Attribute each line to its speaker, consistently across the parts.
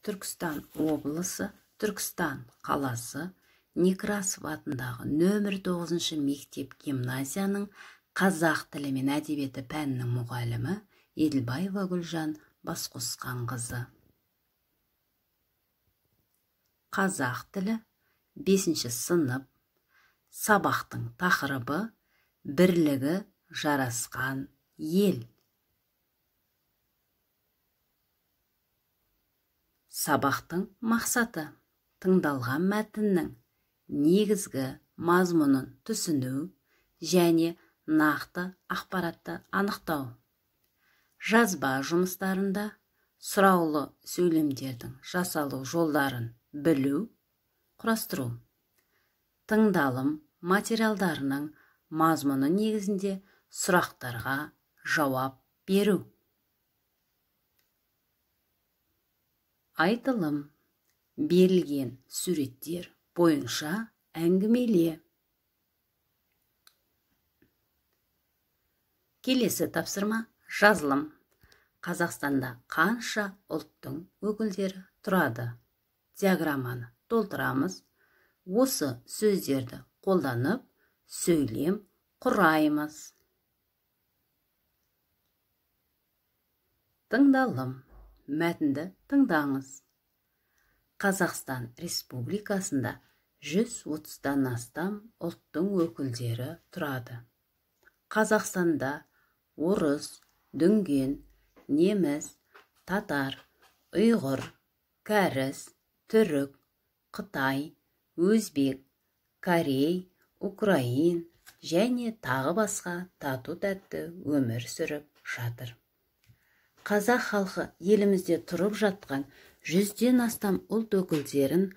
Speaker 1: Түркістан облысы, Түркістан қаласы, Некрасов атындағы нөмір 9 мектеп гимназияның қазақ тілі мен әдебиеті пәнінің мұғалімі Еділбаева Гүлжан Басқосқанқызы. Қазақ тілі 5 сынып, сабақтың тақырыбы бірлігі жарасқан ел. Сабақтың мақсаты тыңдалған мәтіннің негізгі мазмұнын түсіну және нақты ақпаратты анықтау. Жазба жұмыстарында сұраулы сөйлемдердің жасалу жолдарын білу, құрастыру. Тыңдалым материалдарының мазмұны негізінде сұрақтарға жауап беру. Айтылым. Берілген суреттер бойынша әңгімеле. Келесі тапсырма жазылым. Қазақстанда қанша ұлттың өкілдері тұрады? Диаграмманы толтырамыз. Осы сөздерді қолданып, сөйлем құраймыз. Тыңдалым. Мәтінді тыңдаңыз. Қазақстан Республикасында 130-дан астам ұлттың өкілдері тұрады. Қазақстанда орыс, дүнген, неміс, татар, ұйғыр, кәріс, түрік, қытай, өзбек, корей, украин және тағы басқа тату-тәтті өмір сүріп жатыр. Қазақ халқы елімізде тұрып жатқан 100-ден астам ұлт өкілдерін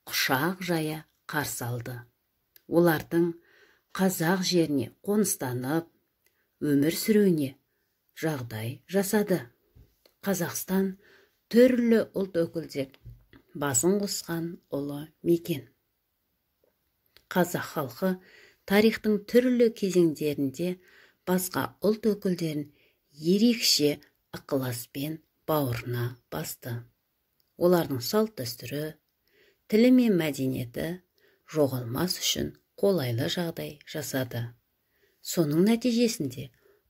Speaker 1: құшақ жая қарсы алды. Олардың қазақ жеріне қоныстанып, өмір сүруіне жағдай жасады. Қазақстан түрлі ұлт өкілдер басын қосқан ұлы мекен. Қазақ халқы тарихтың түрлі кезеңдерінде басқа ұлт өкілдерін ерекше ықыласпен бауырына басты. Олардың салт-дәстүрі, тілі мен мәдениеті жоғалмас үшін қолайлы жағдай жасады. Соның нәтижесінде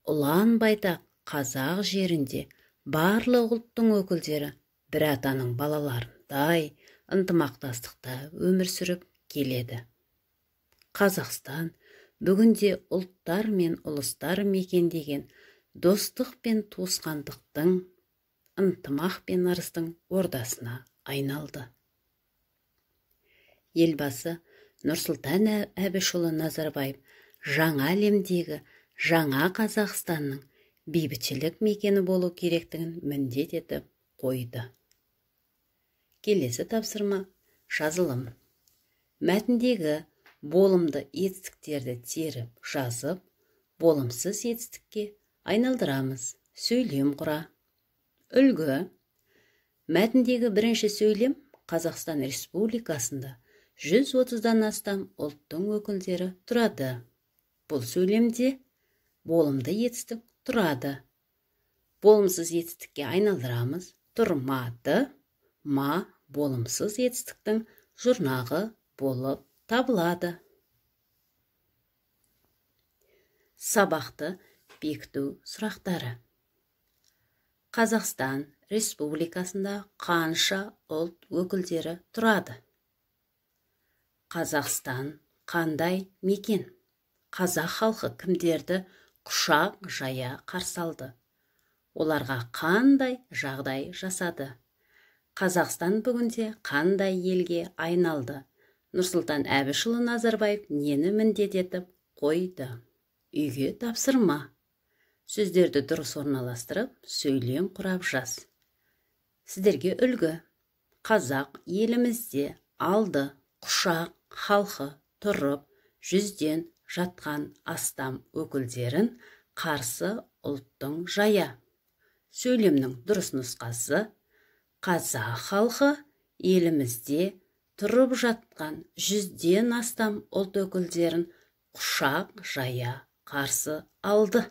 Speaker 1: ұлан-байтақ қазақ жерінде барлық ұлттың өкілдері бір атаның балаларындай ынтымақтастықта өмір сүріп келеді. Қазақстан бүгінде ұлттар мен ұлыстар мекендеген достық пен туысқандықтың, ынтымақ пен ырыстың ордасына айналды. Елбасы Нұрсұлтан Әбішұлы Назарбаев жаңа әлемдегі жаңа Қазақстанның бейбітшілік мекені болу керектігін міндет етіп қойды. Келесі тапсырма жазылым. Мәтіндегі болымды етістіктерді теріп жазып, болымсыз етістікке айналдырамыз. Сөйлем құра. Үлгі. Мәтіндегі бірінші сөйлем Қазақстан Республикасында 130-дан астам ұлттың өкілдері тұрады. Бұл сөйлемде болымды етістік тұрады. Болымсыз етістікке айналдырамыз. Тұрмады, ма болымсыз етістіктің жұрнағы болып табылады. Сабақты бекіту сұрақтары. Қазақстан Республикасында қанша ұлт өкілдері тұрады? Қазақстан қандай мекен? Қазақ халқы кімдерді құшақ жая қарсы алды? Оларға қандай жағдай жасады? Қазақстан бүгінде қандай елге айналды? Нұрсұлтан Әбішұлы Назарбаев нені міндет етіп қойды? Үйге тапсырма. Сөздерді дұрыс орналастырып, сөйлем құрап жаз. Сіздерге үлгі. Қазақ елімізде алды құшақ халқы тұрып 100-ден жатқан астам өкілдерін қарсы ұлттың жая. Сөйлемнің дұрыс нұсқасы қазақ халқы елімізде тұрып жатқан 100-ден астам ұлт өкілдерін құшақ жая қарсы алды.